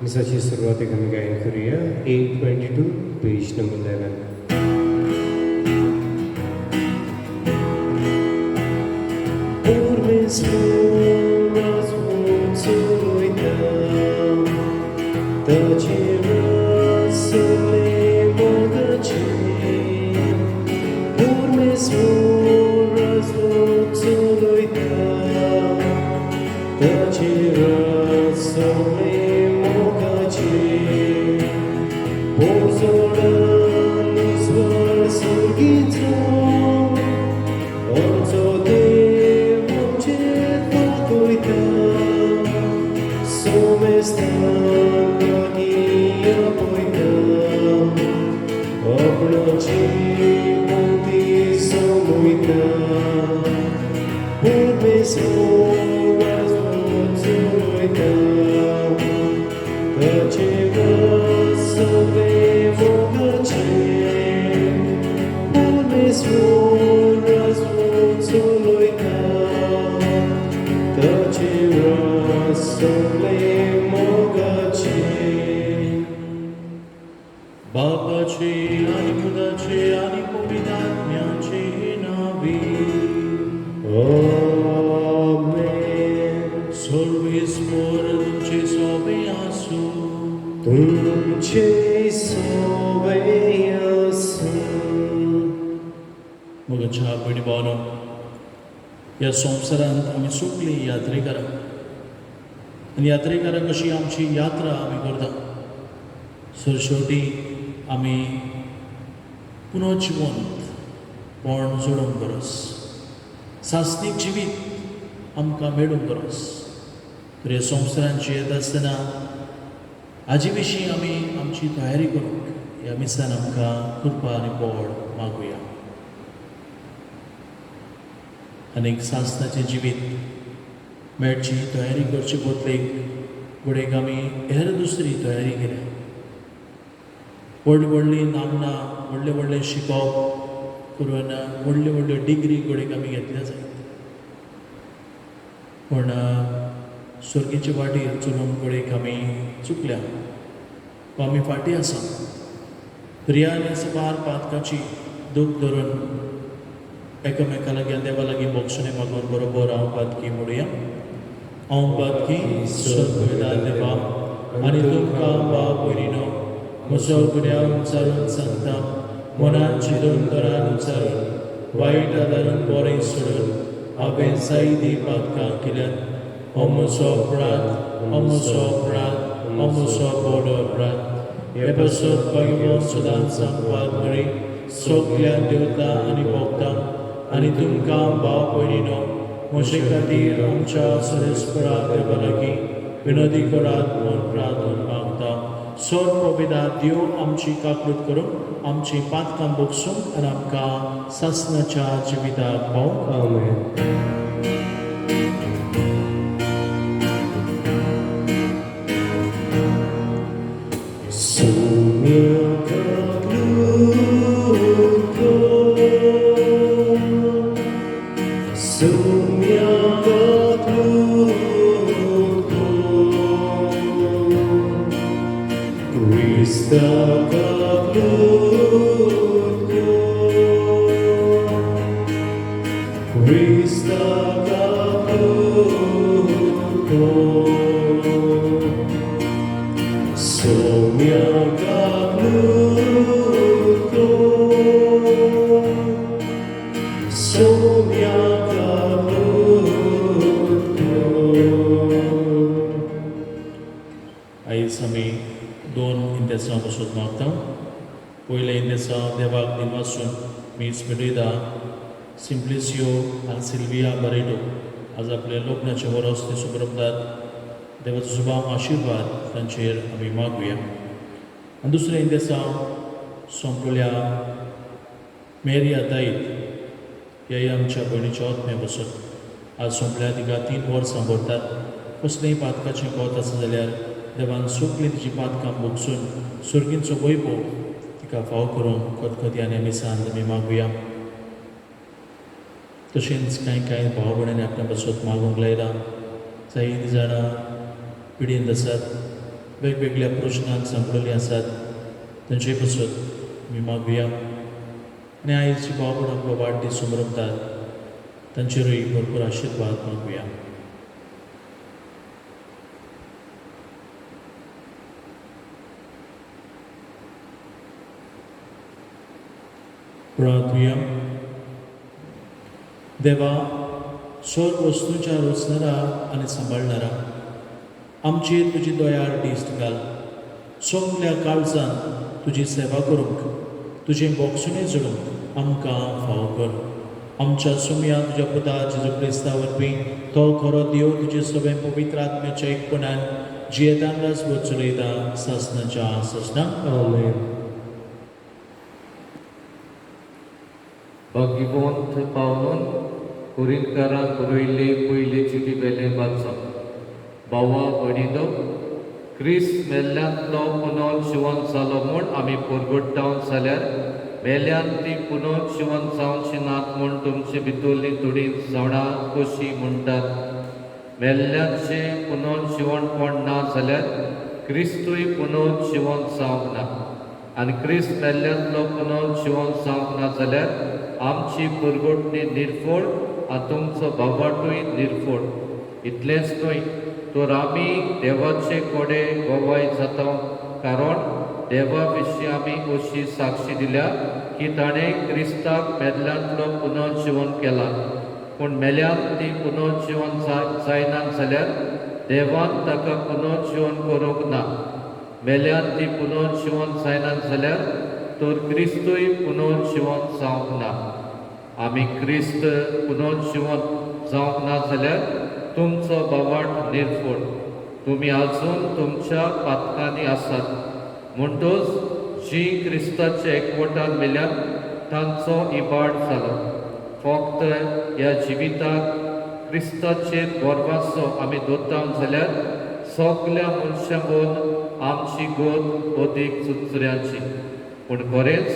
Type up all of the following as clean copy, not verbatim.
मिसाची सुरवातेक आमी गायन करुया 822 पेज नंबर 11. परमेश्वर चलयता ताचे राज सगळे मोगाचे. परमेश्वर चलयता ताचे राज सगळे मोगाचे. पोरजोडान ईश्वर सर्गीचो आमचो देव आमचेर पातयता. सोमेस्तांक लागीं आपयता आपणाची मुक्ती जमयता. परमेश्वर चलयता ताचे राज सगळे मोगाचे. परमेश्वर चलयता ताचे राज सगळे मोगाचे. बापाचे आणि पुताचे आणि पवित्र आत्म्याचे नावे. आमेन. सर्वेस्पर तुमचे सोबे आसूं. तुमचे सोबे आसूं. मोगाच्या भयणी भावांनो, ह्या संवसारांत आमी सगळीं यात्रेकारां आनी यात्रेकारां कशी आमची यात्रा आमी करता. सरशेवटी आमी पुनर्जिवंत पण जोडूंक गरज, सासणीक जिवीत आमकां मेळूंक गरज. तर ह्या संवसारांत जियेत आसतना हाजे विशीं आमी आमची तयारी करूंक ह्या मिसान आमकां कृपा आनी बोड मागुया. आनीक सासणाचें जिवीत मेळची तयारी करचे बदलेक फुडें आमी हेर दुसरी तयारी केल्या. व्हडली व्हडली नामनां, व्हडलें व्हडलें शिकप करून व्हडल्यो व्हडल्यो डिग्री घडयेक आमी घेतल्या जायत, पूण सर्गीचे वाटेर चलूंक घडयेक आमी चुकल्या वा आमी फाटीं आसा. प्रिया आनी सबार पातकाची दूख धरून एकामेका लागीं देवा लागीं बोगसणें मागून बरोबर हांव पातकी म्हणुया. हांव पातकी सर्व देवा आनी तुमकां भाव भयणीनो म्हजो गुन्यांव उच्चारून सांगता. मनान चिंतून तरान उच्चारून वायट आदारून बरें सोडून हांवें जायतीं पातकां केल्यात. हो म्हजो अपराध, हो म्हजो अपराध, हो म्हजो व्हड अपराध. हे पासत भाग्यवान सदांच सांगपाक मरे सगल्या देवता आनी भक्तांक आनी तुमकां भाव भयणीनो म्हजे खातीर आमच्या सरेस्परा देवा लागीं विनोदी करात म्हूण प्रार्थना मागता. सोर पविदा देव आमची काकूत करूंक, आमची पातकां बोगसूंक आनी आमकां सासणाच्या जिविताक पावूंक. आमेन. Soumya Gluko, Soumya Gluko, Krista Gluko, Krista Gluko. Soumya Gluko, Soumya Gluko. आयज आमी दोन इंदेसां पसून मागता. पयलें इंदेसांव देवाक दिनवासून मीस पेटयता. सिंप्लिसियो आनी सिल्विया बरेटो आज आपल्या लग्नाचें वरस ते सुबरपतात. देवाचो सुभाव आशिर्वाद तांचेर आमी मागुया. आनी दुसरें इंदेसांव सोंपल्या मेरिया दायत ह्याय आमच्या भयणीच्या आत्म्या बसून आज सोंपल्या. तिका 3 वर्सां भरतात. कसलेंय पातकाचें कोत आसा जाल्यार देवान सगळीं तिची पातकां भोगसून सर्गींचो वैभव तिका फाव करूंक खतखत्यान मिसान आमी मागुया. तशेंच कांय कांय भाव भयणांनी आपल्या पासत मागूंक लायलां. जायतीं जाणां पिडेंत आसात. वेगवेगळ्या प्रश्नांत सांपडलेली आसात तांचे पासत आमी मागुया. आनी आयज जी भाव भयण आपलो वाडदीस समरपतात तांचेरूय भरपूर आशिर्वाद मागुया. प्रार्थुया. देवा, सर्व वस्तूंच्या रचणारा आनी सांबाळणारा, आमचेर तुजी दयाळ दिश्ट घाल. सगल्या काळजान तुजी सेवा करूंक, तुजें बोगसणें जोडूंक आमकां फावो कर. आमच्या सुमया तुज्या पुता जेजू क्रिस्ता वरवीं, तो खरो देव, तुजे सगळें पवित्र आत्म्याच्या एकपणान जियेतान राजवट चलयता सासनाच्या सासना. आमेन. भाग्यवंत पावलून कोरिंतकारांक बरयल्ले पयले चिटी वेलें वाचप. भावा भयणीनो, क्रिस्त मेल्ल्यांतलो पुनर्जिवन जालो म्हूण आमी परगटावन जाल्यार मेल्यान ती पुनर्जिवन जावची नात म्हूण तुमचे भितरलीं थोडीं जाणां कशीं म्हणटात? मेल्ल्यांचें पुनर्जिवनपण ना जाल्यार क्रिस्तूय पुनर्जिवन जावंक ना. आनी क्रिस्त मेल्ल्यांतलो पुनर्जिवन जावंक ना जाल्यार आमची पुरगोटणी निर्फळ आनी तुमचो बाबाटूय निर्फळ. इतलेंच न्हय तर आमी देवाचे कडेन गवाय जाता, कारण देवा विशीं आमी अशी साक्षी दिल्या की ताणें क्रिस्ताक मेल्ल्यांतलो पुनर्जिवन केला. पूण मेल्यान ती पुनर्जिवन जायना जाल्यार देवान ताका पुनर्जिवन करूंक ना. मेल्यान ती पुनर्जिवन जायना जाल्यार तर क्रिस्तूय पुनर्जिवन जावंक ना. आमी क्रिस्त पुनर्जिवन जावंक ना जाल्यार तुमचो बावाट निर्फळ, तुमी आजून तुमच्या पातकांनी आसात. म्हणटच जीं क्रिस्ताच्या एकवटान मेल्यात तांचो इबाड जालो. फक्त ह्या जिविताक क्रिस्ताचेर भरवासो आमी दवरता जाल्यार सगल्या मनशां आमची गोत अदीक चुचऱ्यांची. पूण खरेंच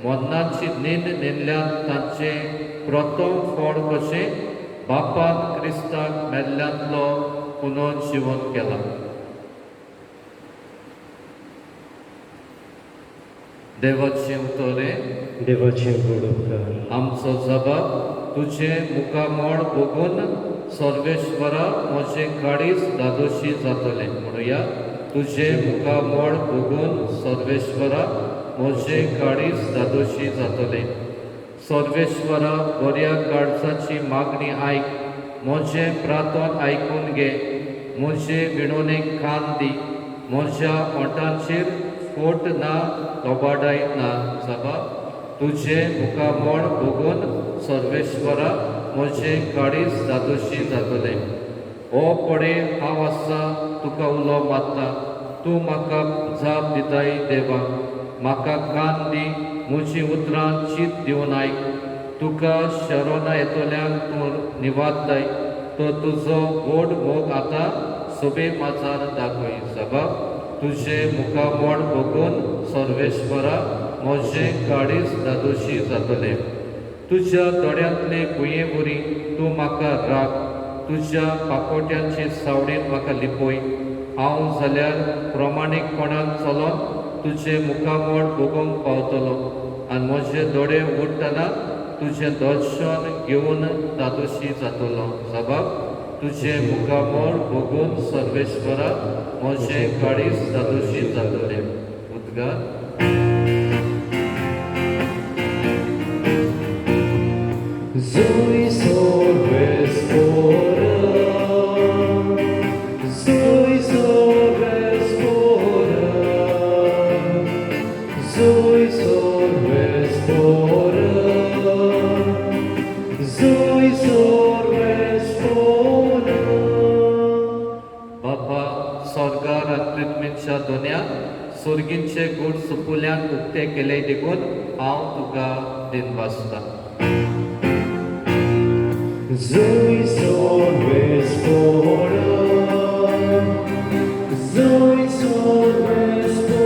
मरणाची न्हीद न्हिदल्यान तांचें प्रथम फळ कशें बापान क्रिस्ताक मेल्ल्यांतलो पुनर्जिवन केला. देवाचें उतर हें. देवाचें व्हड उपकार. आमचो जबाब तुजें मुखामळ बघून सर्वेश्वरा म्हजें काळीज धादोशी जातलें. म्हणुया, तुजें मुखामळ बघून सर्वेश्वरा म्हजें काळीज धादोशी जातलें. सर्वेश्वरा बऱ्या काळजाची मागणी आयक, म्हजें प्रार्थन आयकून घे. म्हजे विणवणेक कान दी, म्हज्या ओंठांचेर फोट ना लबाडाय ना. जबाब तुजें मुखामळ बघून सर्वेश्वरा म्हजें काळीज धादोशी जातलें. ओ पळे हांव आसा, तुका उलो मारता, तूं म्हाका जाप दिताय. देवा म्हाका कान दी, म्हजीं उतरां चीत दिवन आयक. तुका शरोना येतल्यांक तूं निवादताय, तो तुजो व्हड मोग आतां सोबे माजार दाखय. जबाब तुजें मुखामळ बघून सर्वेश्वरा म्हजें काळीज धादोशी जातलें. तुज्या दोळ्यांतले भुंये वरी तूं म्हाका राख, तुज्या पाकोट्यांचे सावळेन म्हाका लिपय. हांव जाल्यार प्रमाणीकपणान चलोन तुजें मुखामळ बघूंक पावतलो आनी म्हजे दोळे उडटना तुजें दर्शन घेवन धादोशी जातलो. जबाब तुजें मुखामळ बघून सर्वेश्वरा म्हजें काळीज धादोशी जातलें. उद्गार. Zoe sorvespora, Zoe sorvespora, Zoe sorvespora, Zoe sorvespora. बापा स्वर्गार आनी पृथ्वीच्या दोन्या सुर्गींचे गूढ सुपुल्यांक उक्ते केले देखून हांव तुका दिनवासता. Zoe sorvespora, Zoe sorvespora,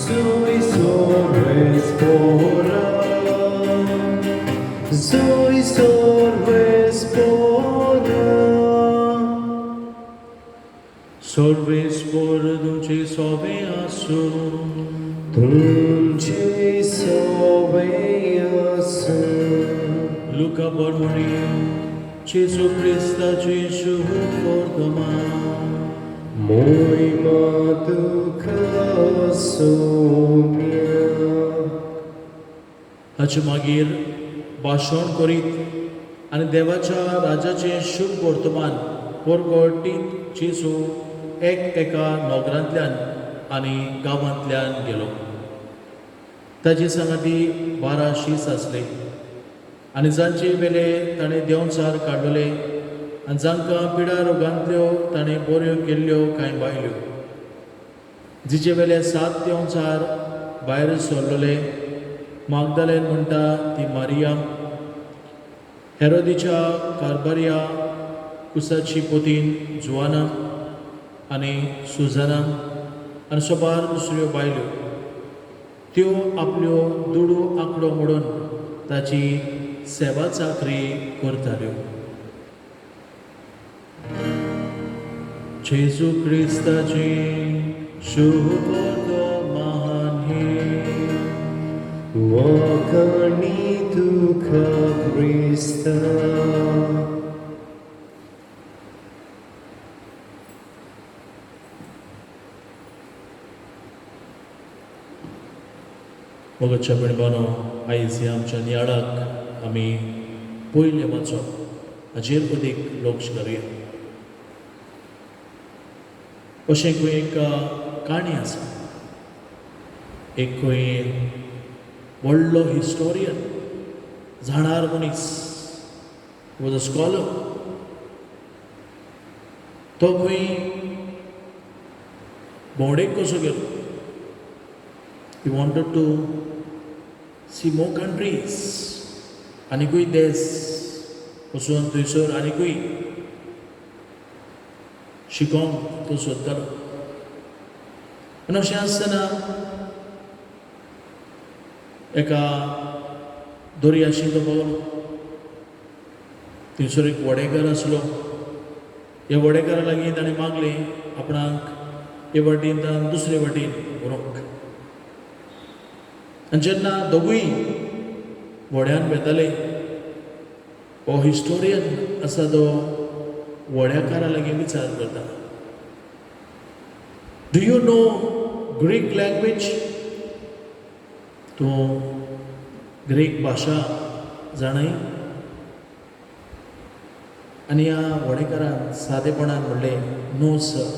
Zoe sorvespora, Zoe sorvespora. सर्वेस्पर तुमचे सोबे आसूं. तुमचे सोबे आसूं. लुका बरमणी जेजू क्रिस्ताची शुभ वर्तमान. मोहिमा तुका सोम्या. हाचे मागीर भाशण करीत आनी देवाच्या राजाचें शुभ वर्तमान परगटीत जेजू एक एका नगरांतल्यान आनी गांवांतल्यान गेलो. ताचे सांगाती 12 शीस आसले आनी जांचे वेले ताणें देंवचार काडलेले आनी जांकां पिडा रोगांतल्यो ताणें बऱ्यो केल्ल्यो कांय बायल्यो, जिचे वेले 7 देंवचार भायर सरलेले, मागदालेन म्हणटा ती मारिया, हेरोदीच्या कारबारया कुसाची पोतीन जुवाना आनी सुजाना आनी सोबार दुसऱ्यो बायल्यो, त्यो आपल्यो दुडू आंकडो मोडून ताची सेवा चाकरी करताल्यो. जेजू क्रिस्ताची शुभ वर्तमान ही. वाखाणी तुका क्रिस्ता. मोगाच्या भयण, आयज ह्या आमच्या नियाळाक आमी पयलें वाचप हाचेर अदीक लक्ष घालुया. अशें खंय एक काणी आसा. एक खंय व्हडलो हिस्टोरियन, जाणार मनीस, वॉज अ स्कॉलर, तो खंय भोंवडेक कसो गेलो. He wanted to see more countries. आनिकूय देश वचून थंयसर आनिकूय शिकोंक तो सोदतालो. आनी अशें आसतना एका दर्याशी तो पावलो. थंयसर एक व्हडेकार आसलो. ह्या व्हडेकारा लागीं ताणें मागलें आपणाक हे वाटेन दुसरे वाटेन व्हरूंक. आनी जेन्ना दोगूय व्हड्यान वेताले, हो हिस्टोरियन आसा तो व्हड्याकारा लागीं विचार करता, do you know Greek language? तूं ग्रीक भाशा जाणाय? आनी ह्या व्हडेकारान सादेपणान म्हणलें, नो सर,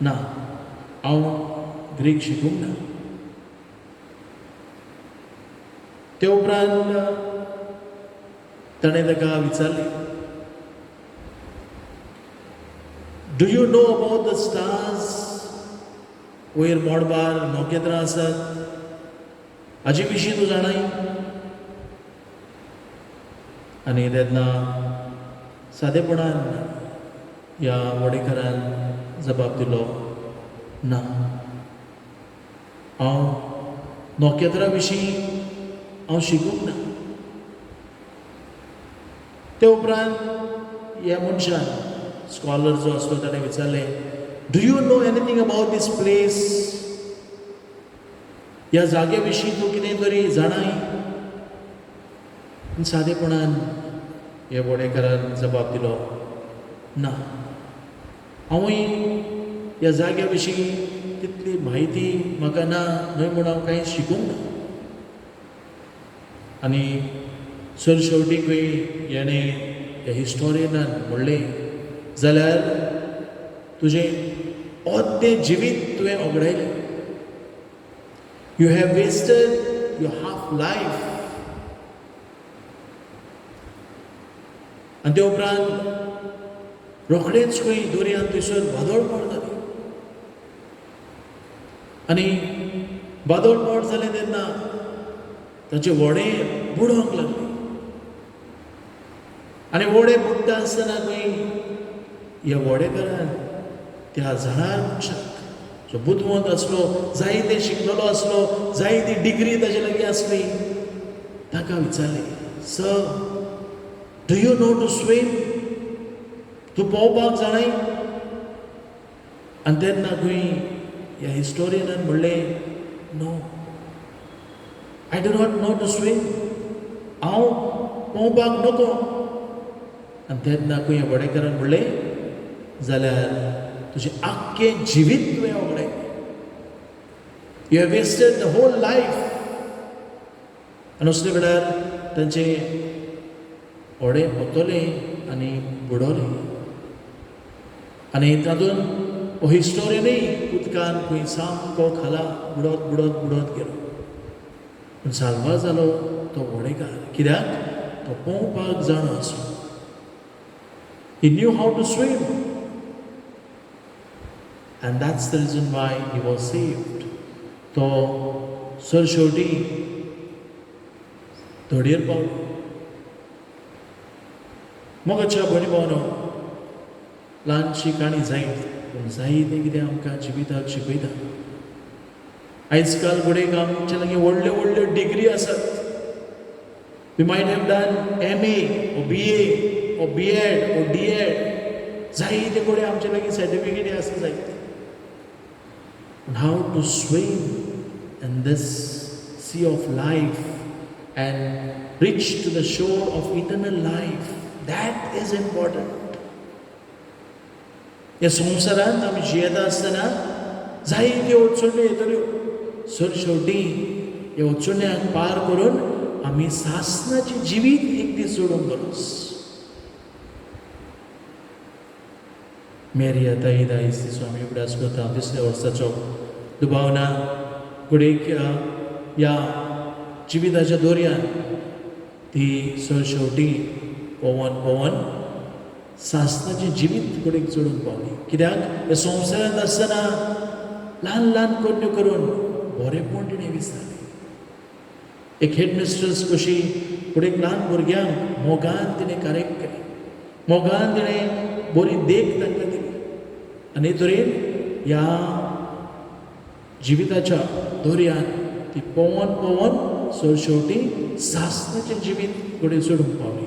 ना, हांव ग्रीक शिकूंक ना. ते उपरांत ताणें ताका विचारलें, do you know about the stars? वयर मोडबार नखेत्रां आसात, हाजे विशीं तूं जाणाय? आनी तेन्ना सादेपणान ह्या व्हडेकारान जबाब दिलो, ना, हांव नखेत्रां विशीं हांव शिकूंक ना. ते उपरांत ह्या मनशान, स्कॉलर जो आसलो, ताणें विचारलें, do you know anything about this place? ह्या जाग्या विशीं तूं कितें तरी जाणाय? सादेपणान ह्या व्हडेकारान जबाब दिलो, ना, हांवूय ह्या जाग्या विशीं तितली म्हायती म्हाका ना, न्हय म्हूण हांव कांय शिकूंक ना. आनी सर शेवटीकूय हेणें ह्या हिस्टोरियनान म्हणलें, जाल्यार तुजें अर्दें जिवीत तुवें ओगडायलें. You have wasted your half life. आनी ते उपरांत रोखडेंच खंय दर्यांत थंयसर वादळ मोड जालें. आनी वादळ मोड जालें तेन्ना ताचें व्हडें बुडोवंक लागलें. आनी व्हडें बुडटा आसतना खंय ह्या व्हडेकारान त्या जाणार मनशाक, जो बुदवंत आसलो, जायते शिकलेलो आसलो, जायती डिग्री ताजे लागीं आसली, ताका विचारलें, sir, do you know to swim? तूं पोंवपाक जाणाय? आनी तेन्ना खंय ह्या हिस्टोरियनान म्हणलें, no, I do not know to swim, हांव पोंवपाक नको. आनी तेन्ना खंय व्हडेकारान म्हणलें, जाल्यार तुजें आख्खें जिवीत तुवें वगडायलें, you have wasted the whole life. आनी असले वेळार तांचें व्हडें पोतलें आनी बुडोलें आनी तातूंत हो हिस्टोरियनूय उदकान खंय सामको खाला बुडत बुडत बुडत गेलो. पूण साल्वार जालो तो व्हडेकार, कित्याक तो पोंवपाक जाणो आसलो. He knew how to swim, and that's the reason why he was saved. तो सरशेवटी धडयेर पावलो. मोगाच्या भयणी भावनो, ल्हानशी काणी जायत, पूण जायतें कितें आमकां जिविताक शिकयता. आयज काल घडयेक आमचे लागीं व्हडल्यो व्हडल्यो डिग्री आसात. We might have done MA or BA or B.Ed or D.Ed. जायते कडेन आमचे लागीं सर्टिफिकेटी आसा जायते. पूण how to swim in this sea of life and reach to the shore of eternal life, that is important. ह्या संवसारांत आमी जियेता आसतना जायत्यो अडचण्यो येतल्यो. सर शेवटी ह्या अडचण्यांक पार करून आमी सासणाचें जिवीत एक दीस जोडूंक गरज. मेरी आतां दायज दिसो आमी उगडास करता दुसऱ्या वर्साचो. दुबाव ना, घडयेक ह्या जिविताच्या दोरयान ती सर शेवटी पोवन पोवन सासणाचें जिवीत घडयेक जोडूंक पावली. कित्याक ह्या संवसारांत आसतना ल्हान ल्हान करण्यो करून बरेंपण तिणें विसरलें. एक हेडमिस्ट्रस कशी फुडें ल्हान भुरग्यांक मोगान तिणें करेक्ट केलें, मोगान तिणें बरी देख तांकां दिली आनी हे तरेन ह्या जिविताच्या दोरयान ती पोवन पोवन सरशेवटी सासणाचें जिवीत घडये जोडूंक पावली.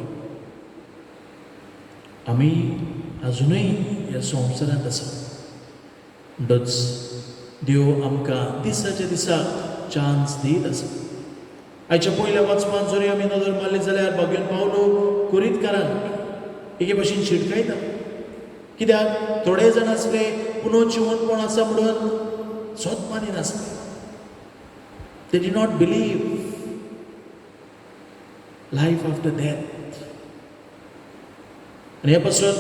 आमी आजुनूय ह्या संवसारांत आसा, म्हणटच देव आमकां दिसाच्या दिसाक चान्स दीत आसा. आयच्या पयल्या वाचपान जरी आमी नदर मारली जाल्यार भाग्योन पावलो कुरीतकारांक एके भशेन शिटकायता, कित्याक थोडे जाण आसले पुनोजिवनपण आसा म्हणून सोद मानिनासले. They did not believe life after death. आनी हे पासून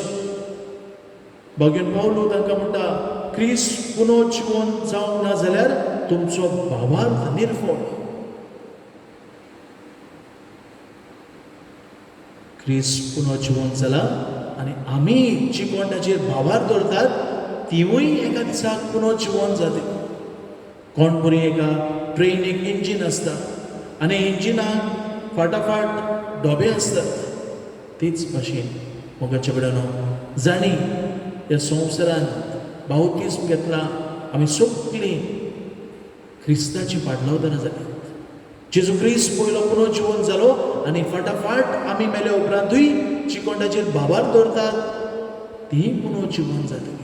भाग्योन पावलो तांकां म्हणटा, क्रिस्त पुनोजिवन जावंक ना जाल्यार तुमचो भावार्थ निर्फळ. क्रिस्त पुनोजिवन जाला आनी आमी जी कोण ताचेर भावार्थ दवरतात तिवूय एका दिसाक पुनोजिवन जातली. कोण बरी एका ट्रेनीक इंजीन आसता आनी इंजिनाक फाटाफाट डोबे आसतात, तेच भाशेन मोगाच्या भयणांनो, जांणी ह्या संवसारांत बावतिज्म घेतला आमी सगळीं क्रिस्ताची पाडलवताना जाली. जेजू क्रिस्त पयलो पुनोजिवन जालो आनी फाटाफाट आमी मेले उपरांतूय जी कोणाचेर भावार्थ दवरतात ती पुनोजिवन जातली.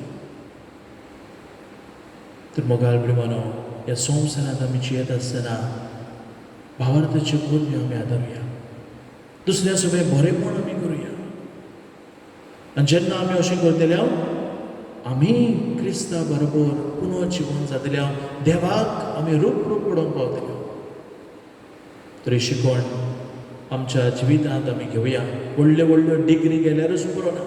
तर मोगाळ भयणांनो, ह्या संवसारांत आमी जियेत आसतना भावार्थाच्यो करण्यो आमी आदारुया, दुसऱ्या सगळें बरेंपण आमी करुया. आनी जेन्ना आमी अशें करतले आमी क्रिस्ता बरोबर पुनोजिवन जातले, देवाक आमी रूप रूप पडोवंक पावतले. तर ही शिकवण आमच्या जिवितांत आमी घेवया. व्हडल्यो व्हडल्यो डिग्री गेल्यारूच पुरो ना.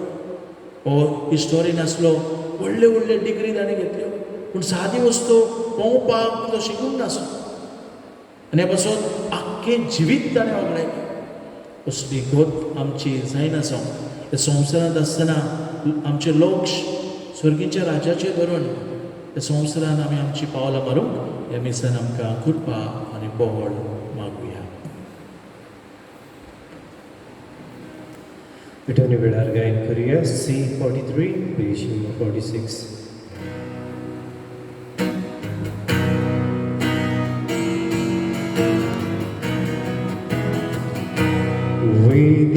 हो हिस्टोरियन आसलो, व्हडल्यो व्हडल्यो डिग्री ताणें घेतल्यो, पूण सादी वस्तू पोंवपाक तो शिकूंक नासलो आनी हे पासून आख्खें जिवीत ताणें वगडायलें. असली गत आमची जायना जावं. ह्या संवसारांत आसतना आमचें लक्ष स्वर्गीच्या राज्याचेर धरून ह्या संवसारांत आमी आमची पावलां मारूंक ह्या मिसान आमकां कृपा आनी बळ मागुया. Return वेळार गायन करूया C43 page number 46. With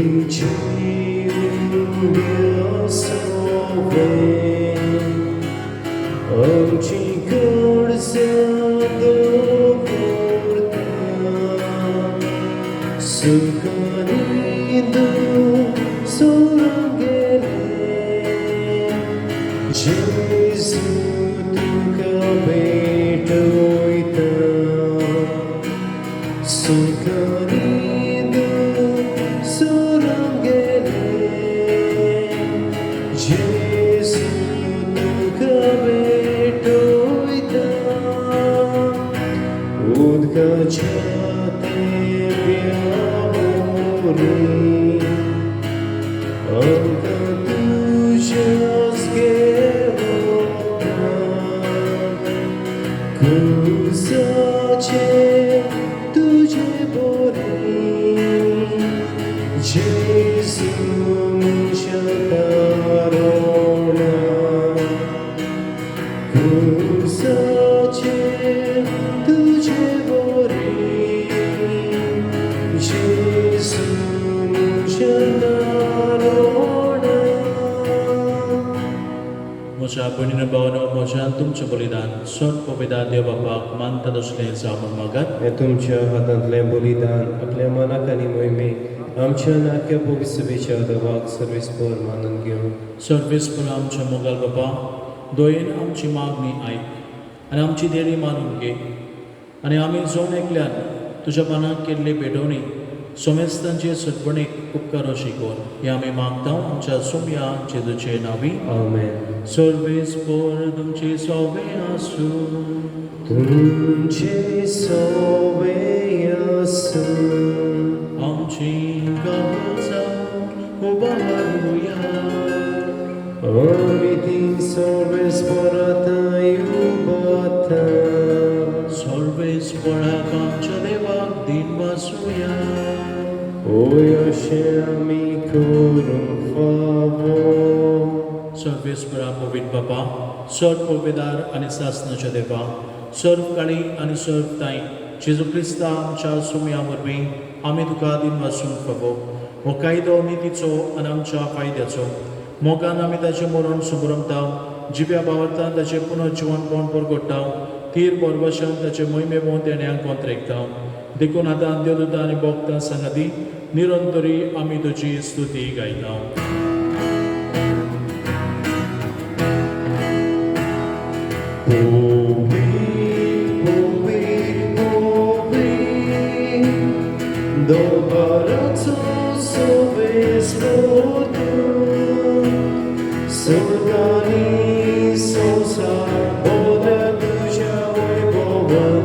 जेजू तुका भेटयता सुखानी सोरां गेले जेजू तुका भेटयता उदकाच्या तेव्यावरी आमकां तुज्याच घेवता क्रुसाचेर तुजे बरी जेजू म्हज्या तारोणा क्रुसाचेर तुजे बरी जेजू म्हज्या तारोणा. म्हज्या भयणीनो भावानो, म्हज्यान तुमचें बलिदान सत पवित्र देव बापाक मानता तसलें जावं म्हूण मागात. हें तुमच्या हातांतलें बलिदान आपल्या मनाक आनी मोहिमेक आमच्या नाक्या पवित्र सभेच्या देवाक सर्वेस्पर मानून घेवं. सर्वेस्पर आमच्या मोगाल बाबा, दयेन आमची मागणी आयक आनी आमची देणी मानून घे आनी आमी जण एकल्यान तुज्या मनाक केल्ली भेटवणी समेस्तांचे सदवणीक उपकार अशी कर, हें आमी मागता आमच्या सोम्या जेजूचे नांवी. आमेन. सर्वेस्पर तुमचे सोवे आसूं. तुमचे सोवे आसूं. आमची काळजां उबारुया. आमी ती सर्वेस्पराथंय उबाता. सर्वेस्पराक आमच्या देवाक दिन वासुया. ओय अशें आमी करूंक फावो. सर्वेस्परा पवित्र बापा, सर्व पविदार आनी सासनाच्या देवा, सर्व काळी आनी सर्व ताई जेजू क्रिस्ता आमच्या सुम्या वरवीं आमी तुका दिन वासूंक फावो. हो कायदो नितीचो आनी आमच्या फायद्याचो. मोगान आमी ताचें मरण सुमरमता, जिव्या भावार्थान ताचें पुनर्जिवनपण परगट्टा, तीर परवशान ताचे मोहिमे भोंवन देण्याक कोंत्रेकता. देखून आतां देवदूतां आनी भक्तां सांगाती निरंतरी आमी तुजी स्तुती गायता. पवित्र पवित्र पवित्र दरबाराचो सर्वेस्पर तूं, स्वर्गानी संवसार भरल्या तुज्या वैभवान,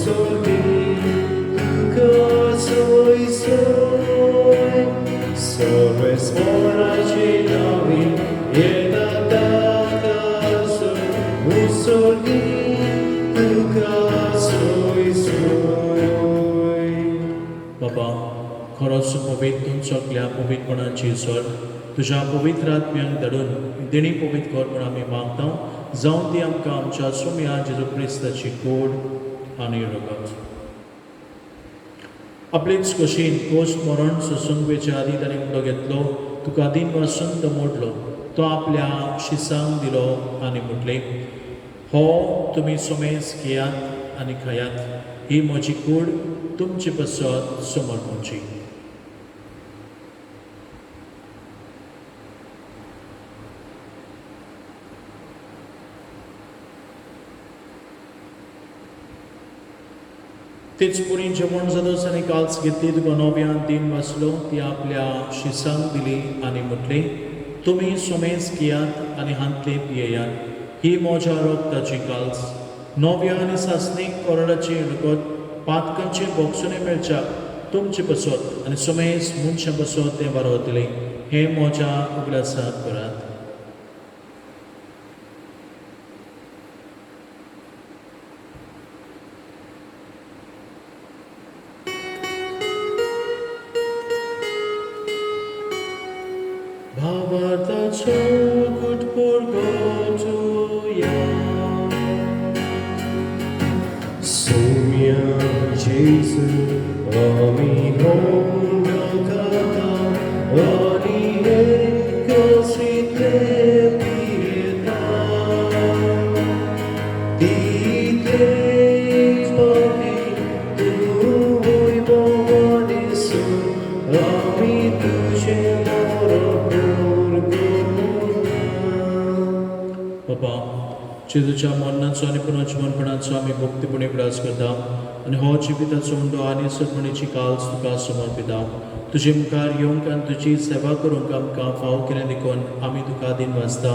स्वर्गी तुका सोय सोय. सर्वेस्पराचे नांवी येता ताका सोय, स्वर्गी तुका सोय सोय. बाबा, खरोच पवित्र तूं सगल्या पवित्रपणाची सर तुज्या पवित्र आत्म्यांक धाडून देणी पवित्र कर म्हूण आमी मागता. जावन ती आमकां आमच्या सोम्या जेजू क्रिस्ताची कोड आनी रगत. आपलेच कशीन कोश मरण सोसूंक वेच्या आदी ताणें उंडो घेतलो, तुका दिन वासून तो मोडलो, तो आपल्या शिसांक दिलो आनी म्हटलें, हो तुमी सोमेस घेयात आनी खायात, ही म्हजी कूड तुमचे पासत समर्पणची. तेच पुरी जेवण जातच आनी काल्स घेतली, तुका नव्यान दिन वाचलो, ती आपल्या शिसांक दिली आनी म्हटलें, तुमी सोमेस घेयात आनी हांतले पियेयात, ही म्हज्या रक्ताची काल्स, नव्या आनी सासणीक कोरडाची रगत पातकांचे बोगसुणे मेळच्या तुमचे पासत आनी सोमेस मनशां पासत तें बरोवतलें, हें म्हज्या उगडासाक करात. भावार्थाचो गुट परगटुया. सोम्या जेजू आमी होंडो खाता आनी हे कसरी बापा, जेजूच्या मरणाचो आनी पुनर्जिवनपणाचो आमी भक्तीपणी उगडास करता आनी हो जिविताचो उंडो आनी सरपणीची काल्स तुका समर्पिता. तुजे मुखार येवंक आनी तुजी सेवा करूंक आमकां फावो केलें देखून आमी तुका दिन वाचता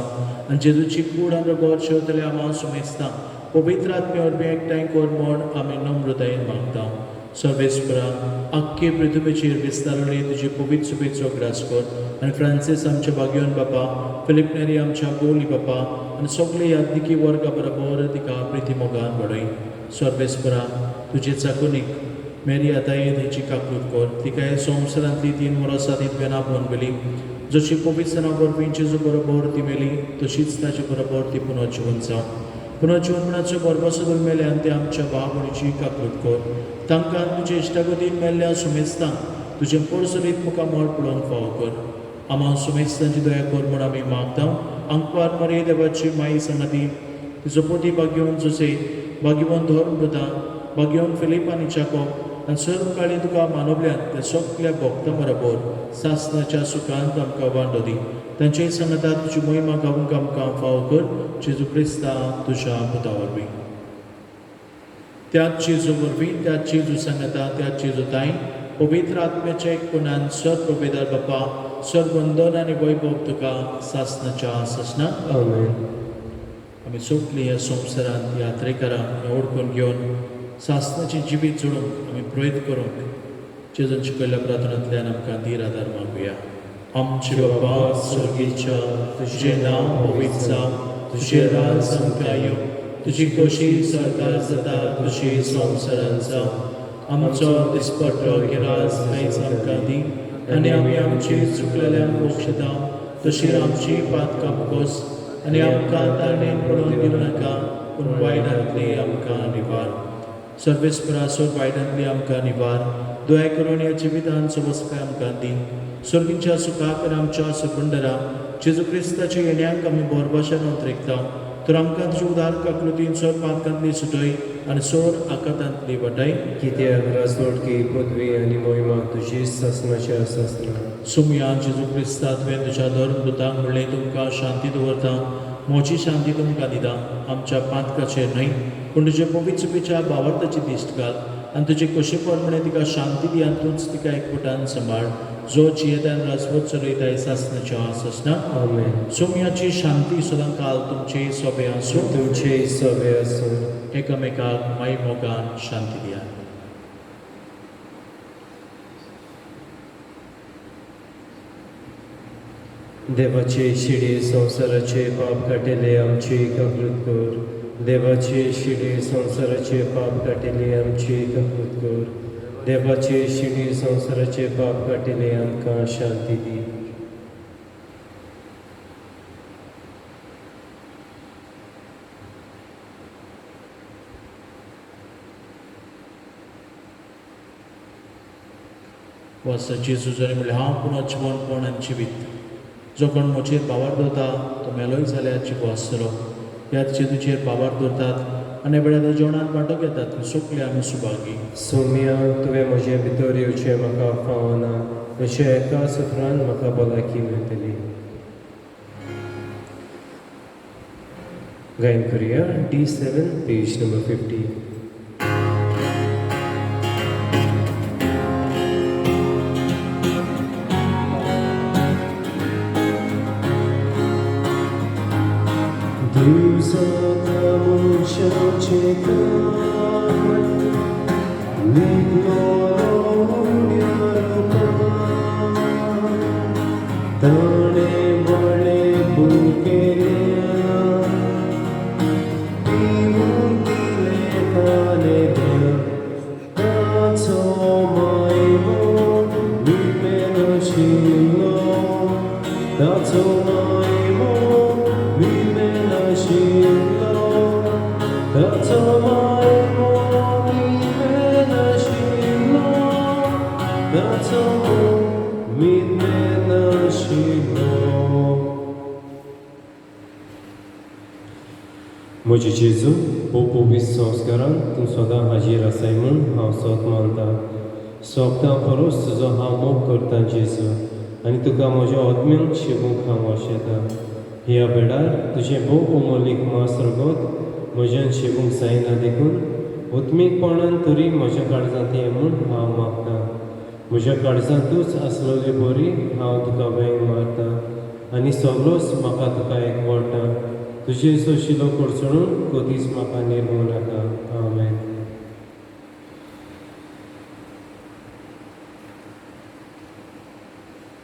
आनी जेजूची कूड आनी रगत शेवतले आमा सुमेजता पवित्र आत्मे वरवीं एकठांय कर म्हूण आमी नम्रतायेन मागता. सर्वेस्परा, आख्खे पृथ्वीचेर विस्तारले तुजी पवित्र सुबेचो उगडास कर आनी फ्रांसीस आमच्या भाग्योन बापा, फिलीप नेरी आमच्या गोली बापा आनी सगळे यादनिकी वर्गा बरोबर तिका प्रिती मोगान वाडय. सर्वेस्परा, तुजे चाकुनीक मेरी आतां तेची काकूत कर. तिका हे संवसारांतली 3 वर्सां ती तुवें आपोवन व्हेली. जशी पवित्र वरवीं जेजू बरोबर ती मेली तशीच ताचे बरोबर ती पुनर्जिवन जावं. पुनर्जिवनपणाचो बरबसो धरून मेल्यान ते आमच्या भाव भयणीची काकूत कर. तांकां तुजे इश्टागतीन मेल्ल्या सुमेस्तांक तुजें परसरीत मुखार मळ पळोवंक फावो कर. आमा सुमेस्तांची दया कर म्हूण आमी मागता. आंकवार मरे देवाची माई संगती तिचो पती भाग्यवन जोसे, भाग्यवन धर्मवृता, भाग्यवन फिलीप आनी जाकोब आनी सर्व काळी तुका मानवल्यान त्या सगल्या भक्तां बरोबर सासनाच्या सुखांत आमकां वांटो दी. तांचे सांगाता तुजी मोहिमा गावूंक आमकां फावो कर. जेजू क्रिस्ता तुज्या पुता वरवीं. त्याच जेजू वरवीं, त्याच जेजू सांगाता, त्याच जेजू ताई पवित्र आत्म्याच्या एकपणान सर पवित्र बापा, सर वंदन आनी वैभव तुका सासनाच्या सासना. आमेन. आमी सोंपली ह्या संवसारांत यात्रेकरांक ओडकून घेवन सासनाचें जिवीत जोडूंक आमी प्रयत्न करूंक जेजून शिकयल्ल्या प्रार्थनांतल्यान आमकां धीर आदार मागुया. आमचे बाबा स्वर्गीच्या, तुजें नांव पवित्र जावं, तुजें राज आमकां येवं, तुजी खोशी सरकार जाता तुजी संवसारांत जावं. आमचो दिसपट्टो गिरास आयज आमकां दी आनी आमी आमची चुकलेल्यांक बक्षिता तशी आमची पातकां मुकोस आनी आमकां ताणें पडोवन दिवं नाका, पूण वायटांतली आमकां निवार. सर्वेस्परा, सोड वायटांतली आमकां निवार. दया करून ह्या जिवितान सवसकाय आमकां दी. सर्गींच्या सुखाक आनी आमच्या सुखंडरा जेजू क्रिस्ताच्या येण्याक आमी बोरभाशेन अंतरेकता. तर आमकां तुज्या उदार काकृतीन सोर पातकांतली सुटय आनी सोर आकातांतली वाटय. कित्याक राजवटकी पदवी आनी मोहिमा तुजी सासनाच्या सासना. सोमया जेजू क्रिस्ता, तुवें तुज्या धर्मदूतांक म्हणलें, तुमकां शांती दवरता, म्हजी शांती तुमकां दिता. आमच्या पातकाचेर न्हय पूण तुजे पवित्र सुपेच्या भावार्थाची दिश्ट घाल आनी तुजे कशे प्रमाणे तिका शांती दी आनी तूंच तिका एकवटान सांबाळ, जो जियेता आनी राजवट चलयता सासनाच्या सासना. आमेन. सोमयाची शांती सदां काल तुमचे सोबे आसूं. तुमचे सोबे आसूं. एकामेकाक माई मोगान शांती दिया. देवाचे शिडी संवसाराचे पाप काटेले आमची काकृत कर. देवाचे शिडी संवसाराचे पाप काटेले आमची काकृत कर. देवाचे शिडी संवसाराचे पाप काटेले आमकां शांती दी. वास जेजू जाणें म्हणलें, हांव पुनः जिवनपण आनी जिवीत, जो कोण म्हजेर भावार दवरता तो मेलोय जाल्यार जिवो आसतलो. ह्या जेजूचेर भावार दवरतात आनी वेळार जेवणांत वांटो घेतात ती सगळीं आमी सुभागी. सोम्या, तुवें म्हजे भितर येवचें म्हाका फावना, अशें एका सुत्रान म्हाका भलायकी मेळटली. गायन करुया D7 page number 50. दिवसाता मनशाचें काय लिपलो उण्या रुपान, ताणें म्हळें भुकेल्या पिवूंक दिलें ताणें ताचो मायमो निमेनाशिल्लो, ताचो मायमो निमेनाशिल्लो, ताचो मायमो निमेनाशिल्लो, ताचो निमेनाशिल्लो. म्हजे जेजू, पोप संस्कारान तूं सदां हाजीर आसाय म्हूण हांव सोत मानता. सोगतां परस तुजो हांव मोग करता जेजू, आनी तुका म्हज्या आत्म्यान शिकूंक हांव आशेतां. ह्या वेळार तुजें भोव अमोलीक मास रगत म्हज्यान शिवूंक जायना देखून उत्मीकपणान तरी म्हज्या काळजांत ये म्हूण हांव मागतां. म्हज्या काळजांतूच आसलेले बरी हांव तुका वेंग मारता आनी सगळोच म्हाका तुका एकवटा. तुजे सोशिलो कोडसणून कदीच म्हाका निर्मू नाका. आमेन.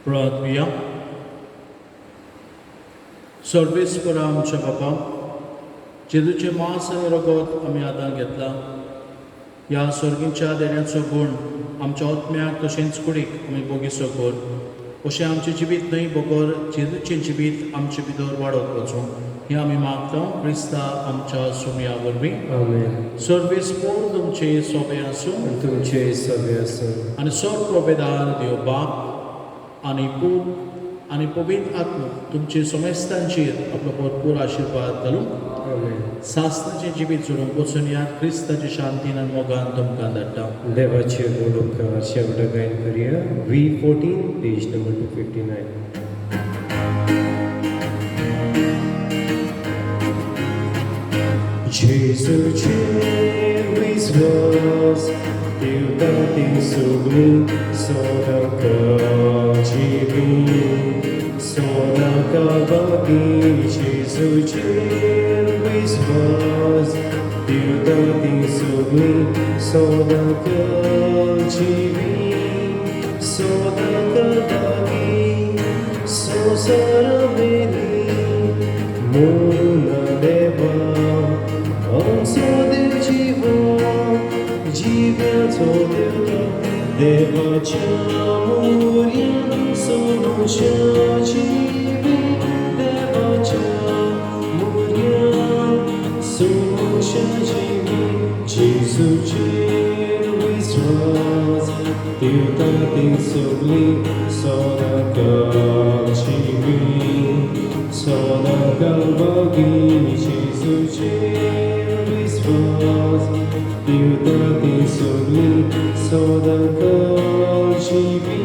प्रार्थुया. सर्वेस्परा आमच्या बापा, जेजूचें मांस आनी रगत आमी आदार घेतला. ह्या सर्गीच्या देण्याचो गूण आमच्या आत्म्याक तशेंच कुडीक आमी बोगीसो कर, अशें आमचें जिवीत न्हय बगर जेजूचें जिवीत आमचे भितर वाडत वचूं, हें आमी मागता क्रिस्ता आमच्या सुमया वरवीं. आमेन. सर्वेस्पोर तुमचे सोबे आसूं आनी तुमचे सगळे आसूं. आनी सोर प्रोबेदार देव बाप आनी पूत आनी पवित्र आत्मो तुमचे समेस्तांचेर आपलो भरपूर आशिर्वाद घालूं. आमेन. सासनाचें जिवीत जोडूंक वचून यात. क्रिस्ताचे शांतीन आनी मोगान तुमकां धाडटा. देवाचे व्हड उपकार. शेवटा गायन करुया. V14, page number 259. जेजूचेर विस्वास दिवता ती सगळी सदांकाळ जिवी, सदांकाळ बाकी. जेजूचेर विस्वास दिवता ती सगळी सदांकाळ जिवी, सदांकाळ बाकी. संवसारा मेली मोरुना देवा आमचो देव जिवो, जिव्याचो देवता. देवाच्या मोर्यान सोनुच्या जिवी, देवाच्या मोर्यान सोनुच्या जिवी. जेजूचेर विस्वास दिवता ती सगळी सदांकाळ जिवी, सदांकाळ बागी. जेजूचेर विस्वास दिवता ती सगळी सदांकाळ जिवी.